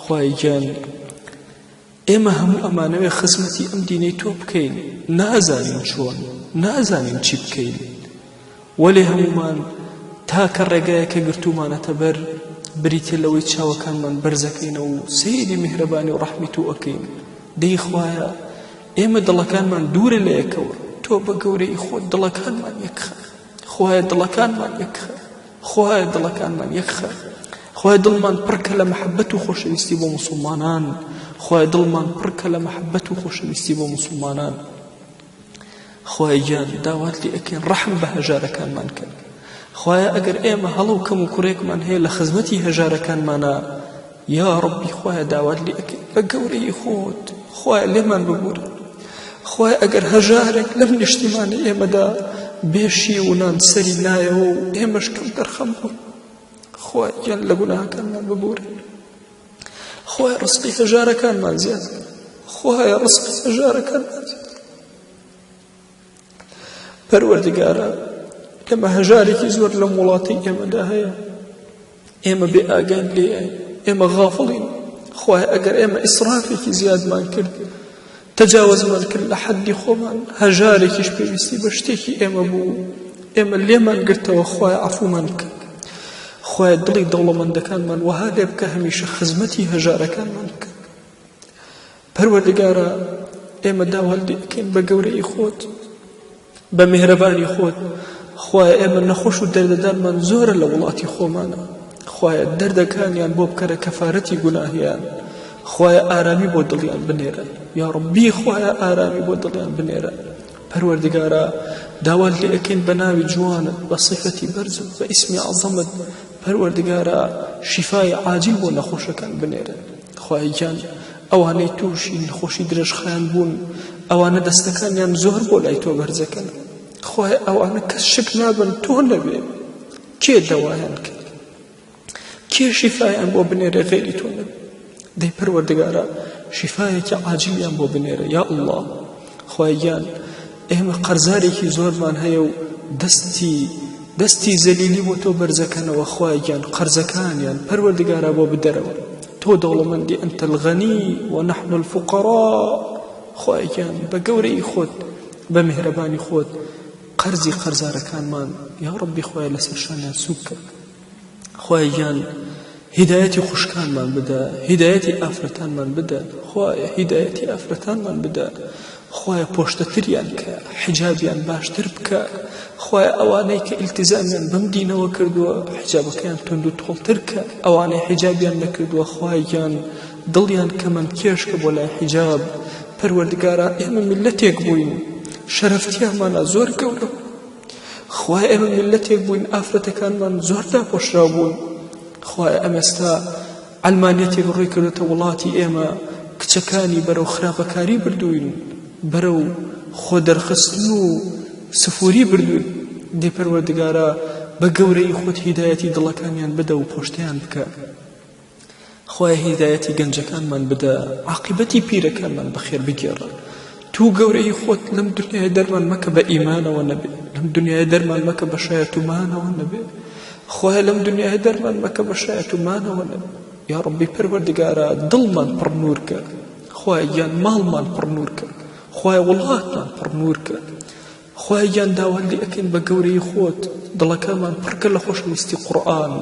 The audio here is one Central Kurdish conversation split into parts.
خوایە گیان ئێمە هەموو ئەمانەوێ خزمەتی ئەم دینەی تۆ بکەین، نازانین چۆن، نازانین چی بکەین، وەلێ هەموومان تاکە ڕێگایەک کە گرتوومانەتە بەر بریتیە لەوەی چاوەکانمان بەرزەکەینەوە و سەیری میهرەبانی و ڕەحمی تۆ ئەکەین. دەی خوایە ئێمە دڵەکانمان دوورە لە یەکەوە، تۆ بە گەورەی خۆت دڵەکانمان یەکخە. خوایە دڵەکانمان یەکخە. خوایە دڵەکانمان یەکخە. خوایە دڵمان پڕکە لە مەحەبەت و خۆشەویستی بۆ موسڵمانان. خوایە دڵمان پڕکە لە مەحەبەت و خۆشەویستی بۆ موسڵمانان. خوایە گیان داوات لێ ئەکەین ڕەحم بە هەژارەکانمان کە. خوایە ئەگەر ئێمە هەڵە و کەم و کوڕێکمان هەیە لە خزمەتی هەژارەکانمانا، یا ڕەبی خوایە داوات لێ ئەکەین بە گەورەی خۆت خوایە لێمان ببورە. خوایە ئەگەر هەژارێک لەم نیشتیمانەی ئێمەدا بێ شیو و نان سەری نایەوە و ئێمەش کەم تەرخەم بووین، خوایە گیان لە گوناهەکانمان ببورە. خوایە ڕزقی هەژارەکانمان زیاد کە. خوایە ڕزقی هەژارەکانمان زیاد کە. پەروەردگارا ئێمە هەژارێکی زۆر لەم وڵاتی ئێمەدا هەیە، ئێمە بێ ئاگاین لێیان، ئێمە غافڵین. خوایە ئەگەر ئێمە ئیسرافێکی زیادمان کرد، تەجاوزمان کرد لە حەدی خۆمان، هەژارێکیش پێویستی بە شتێکی ئێمە بوو، ئێمە لێمان گرتەوە، خوایە عەفومان بکە. خوایە دڵی دەوڵەمەندەکانمان وەها لێ بکە هەمیشە خزمەتی هەژارەکانمان بکەن. پەروەردگارا ئێمە داوات لێ ئەکەین بە گەورەی خۆت، بە میهرەبانی خۆت، خوایە ئێمە نەخۆش و دەردەدانمان زۆرە لە وڵاتی خۆمانە، خوایە دەردەکانیان بۆ بکەرە کەفارەتی گوناهیان، خوایە ئارامی بۆ دڵیان بنێرە، یا ڕەبی خوایە ئارامی بۆ دڵیان بنێرە. پەروەردگارا داوات لێ ئەکەین بە ناوی جوانت، بە سیفەتی بەرزت، بە ئیسمی عەزەمت، پەروەردگارا شیفای عاجل بۆ نەخۆشەکان بنێرە. خوایە گیان ئەوانەی تووشی نەخۆشی درێژخایەن بوون، ئەوانە دەستەکانیان زۆر بۆ لای تۆ بەرزەکەن. خوایە ئەوانە کەس شک نابن تۆ نەبێ کێ دەوایان کرد، کێ شیفایان بۆ بنێرێ غەیری تۆ نەبێ. دەی پەروەردگارا شیفایەکی عاجلیان بۆ بنێرە یا اللە. خوایە گیان ئێمە قەرزارێکی زۆرمان هەیە و دەستی دەستی زەلیلی بۆ تۆ بەرزەکەنەوە. خوایە گیان قەرزەکانیان پەروەردگارا بۆ بدەرەوە. تۆ دەوڵەمەندی، ئەنتە الغنی و نحن الفقراء. خوایە گیان بە گەورەی خۆت، بە میهرەبانی خۆت قەرزی قەرزارەکانمان یا ڕەبی خوایە لەسەر شانیان سووک کە. خوایە گیان هیدایەتی خوشکانمان بدە، هیدایەتی ئافرەتانمان بدە. خوایە هیدایەتی ئافرەتانمان بدە. خوایە پۆشتەتریان کە، حیجابیان باشتر بکە. خوایە ئەوانەی کە ئیلتیزامیان بەم دینەوە کردووە حیجابەکەیان توند و تۆڵتر کە، ئەوانەی حیجابیان نەکردووە خوایە گیان دڵیان کەمەند کێشکە بۆ لای حیجاب. پەروەردگارا ئێمە میللەتێک بووین شەرەفتیامانە زۆر گەورە بوو. خوایە ئێمە میللەتێک بووین ئافرەتەکانمان زۆر داپۆشراو بوون. خوایە ئەم ئێستا عەلمانیەتێک ڕووی کردوتە وڵاتی ئێمە، کچەکانی بەرەو خراپەکاری بردووین، بەرەو خۆ دەرخستن و سفوری بردووین. دەی پەروەردگارا بە گەورەی خۆت هیدایەتی دڵەکانیان بدە و پۆشتەیان بکە. خوایە هیدایەتی گەنجەکانمان بدە، عاقیبەتی پیرەکانمان بەخێر بگێڕە. تو گەورەی خۆت لەم دنیای دەرمان مەکە بە ئیمانەوە نەبێ، لەم دنیای دەرمان مەکە بە شایەتومانەوە نەبێ. خوایە لەم دنیای دەرمان مەکە بە شایەتومانەوە نەبێ. یا ڕەبی پەروەردگارا دڵمان پڕ نوور کە. خوایە گیان ماڵمان پڕ نوور کە. خوایە وڵاتمان پڕ نوور کە. خوایە گیان داوات لێ ئەکەین بە گەورەی خۆت دڵەکانمان پڕکە لە خۆشەویستی قورئان،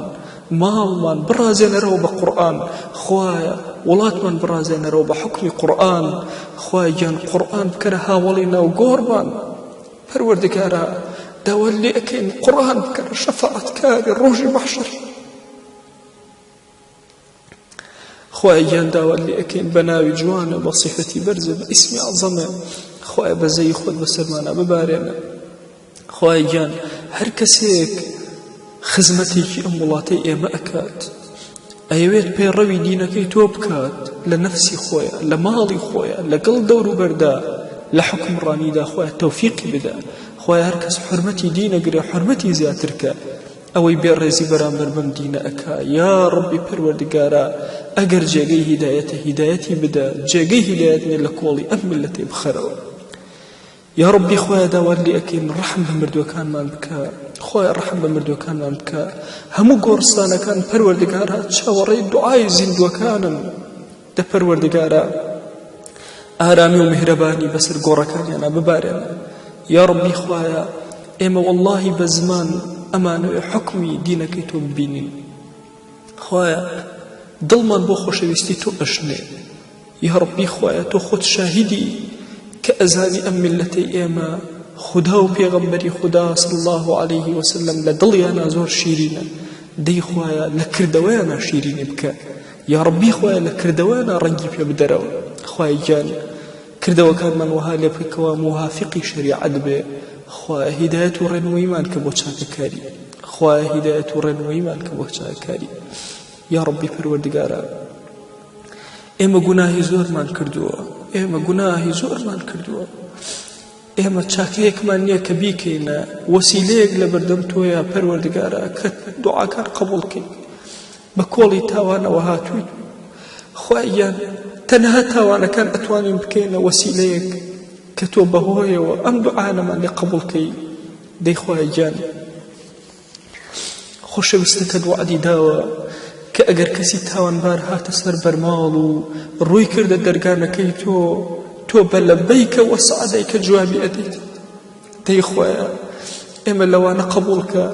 ماڵمان بڕازێنەرەوە بە قورئان، خوایە وڵاتمان بڕازێنەرەوە بە حوکمی قورئان، خوایە گیان قورئان بکەرە هاوەڵی ناو گۆڕمان. پەروەردگارا داوات لێ ئەکەین قورئان بکەرە شەفاعەتکاری ڕۆژی مەحشەر. خوایە گیان داوات لێ ئەکەین بە ناوی جوانە، بە سیفەتی بەرزە، بە ئیسمی عەزەمە، خوایە بەزەیی خۆت بەسەرمانا ببارێنە. خوایە گیان هەر کەسێک خزمەتێکی ئەم وڵاتەی ئێمە ئەکات، ئەیەوێت پەیڕەوی دینەکەی تۆ بکات لە نەفسی خۆیە، لە ماڵی خۆیە، لەگەڵ دەوروبەردا، لە حوکمڕانیدا، خوایە تەوفیقی بدە. خوایە هەر کەس حورمەتی دین ئەگرێ حورمەتی زیاتر کە. ئەوەی بێ ڕێزی بەرامبەر بەم دینە ئەکا یا ڕەبی پەروەردگارا ئەگەر جێگەی هیدایەتە هیدایەتی بدە، جێگەی هیدایەت نیە لە کۆڵی ئەم میللەتەی بخەرەوە. یا ڕەبی خوایە داوات لێ ئەکەین ڕەحم بە مردووەکانمان بکە، خوایە ڕەحم بە مردووەکانمان بکە. هەموو گۆڕستانەکان پەروەردگارا چاوەڕێی دوعای زیندووەکانن. دە پەروەردگارا ئارامی و میهرەبانی بەسەر گۆڕەکانیانا ببارێنە یا ڕەبی خوایە ئێمە وەڵڵاهی بە زمان ئەمانەوێ حوکمی دینەکەی تۆ ببینین خوایە دڵمان بۆ خۆشەویستی تۆ ئەشنێ یا ڕەبی خوایە تۆ خۆت شاهیدی کە ئەزانی ئەم میللەتەی ئێمە خودا و پێغەمبەری خودا صلی الله علیه وسلم لە دڵیانا زۆر شیرینە دەی خوایە لە کردەوەیانا شیرینی بکە یا ڕەبی خوایە لە کردەوەیانا ڕەنگی پێ بدەرەوە خوای گیان کردەوەکانمان وەها لێ بکە کەوا موافقی شەریعەت بێ خوایە هیدایەت و ڕێنموویمان کە بۆ چاکەکاری خوایە هیدایەت و ڕێنموویمان کە بۆ چاکەکاری یا ڕەبی پەروەردگارا ئێمە گوناهی زۆرمان کردووە ئێمە گوناهی زۆرمان کردووە ئێمە چاکەیەکمان نییە کە بیکەینە وەسیلەیەک لە بەردەم تۆیا پەروەردگارا کە دوعاکان قبوڵ کەی بە کۆڵی تاوانەوە هاتووین خوایان تەنها تاوانەکان ئەتوانین بکەینە وەسیلەیەک کە تۆ بەهۆیەوە ئەم دوعانەمان لێ قبوڵ کەی دەی خوایە گیان خۆشەویستەکەت وەعدی داوە کە ئەگەر کەسی تاوانبار هاتە سەر بەرماڵ و ڕووی کردە دەرگانەکەی تۆ تۆ بە لەبەیکە وەسعدەیکە جوابی ئەدەیت دەی خوایە ئێمە لەوانە قبوڵ کە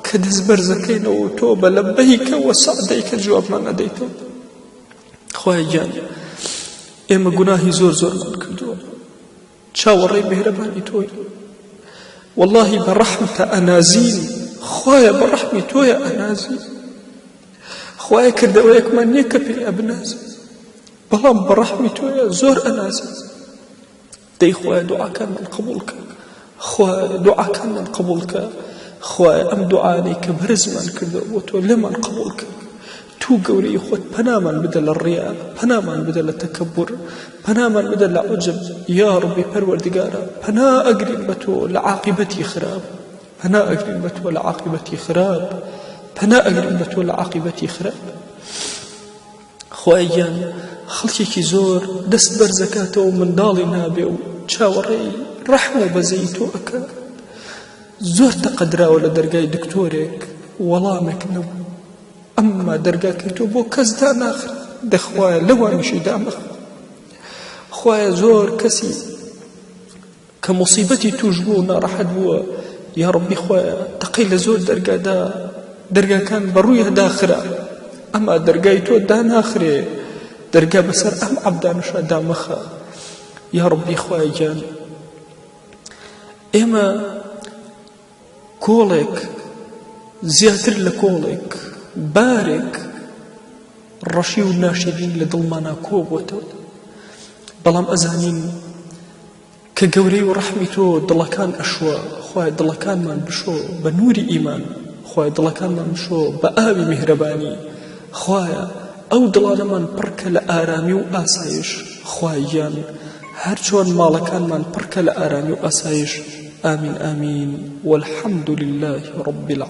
کە دەست بەرزەکەینەوە تۆ بە لەبەیکە وەسعدەیکە جوابمان ئەدەیتەوە خوایە گیان ئێمە گوناهی زۆر زۆرمان کردووە چاوەڕێی میهرەبانی تۆین وەڵاهی بە ڕەحمتە ئەنازین خوایە بە ڕەحمی تۆیە ئەنازین خوایە کردەوەیەکمان نییە کە پێی ئەبنازین بەڵام بە ڕەحمی تۆیە زۆر ئەنازین دەی خوایە دوعاکانمان قبوڵ کە خوایە دوعاکانمان قبوڵ کە خوایە ئەم دوعانەی کە بەرزمان کردەوە بۆ تۆ لێمان قبوڵ کە تو گەورەی خۆت پەنامان بدە لە ڕیا پەنامان بدە لە تەکەبور پەنامان بدە لە عوجب یا ڕەبی پەروەردگارا پەنا ئەگرین بە تۆ لە عاقیبەتی خراپ پەنا ئەگرین بە تۆ لە عاقیبەتی خراپ پەنا ئەگرین بە تۆ لە عاقیبەتی خراپ خوایە گیان خەڵکێکی زۆر دەست بەرزەکاتەوە منداڵی نابێ و چاوەڕێی ڕەحم و بەزەیی تۆ ئەکا زۆر تەقەدراوە لە دەرگای دکتۆرێک وەڵامێک نەبوو ئەمما دەرگاکەی تۆ بۆ کەس داناخرێ دەخوایە لەوانیشی دامەخە خوایە زۆر کەسی کە موسیبەتی توش بوو ناڕەحەت بووە یا ڕەبی خوایە تەقەی لە زۆر دەرگادا دەرگاکان بەڕوویە داخرا ئەما دەرگای تۆ داناخرێ دەرگا بەسەر ئەم عەبدانەشا دامەخە یا ڕەبی خوایە گیان ئێمە کۆڵێک زیاتر لە کۆڵێک بارێک ڕەشی و ناشرین لە دڵمانا کۆبووەتەوە بەڵام ئەزانین کە گەورەی و ڕەحمی تۆ دڵەکان ئەشوە خوایە دڵەکانمان بشۆ بە نوری ئیمان خوایە دڵەکانمان بشۆ بە ئاوی میهرەبانی خوایە ئەو دڵانەمان پڕکە لە ئارامی و ئاسایش خوایە گیان هەرچۆن ماڵەکانمان پڕکە لە ئارامی و ئاسایش آمین آمین والحمد لله رب العالمین.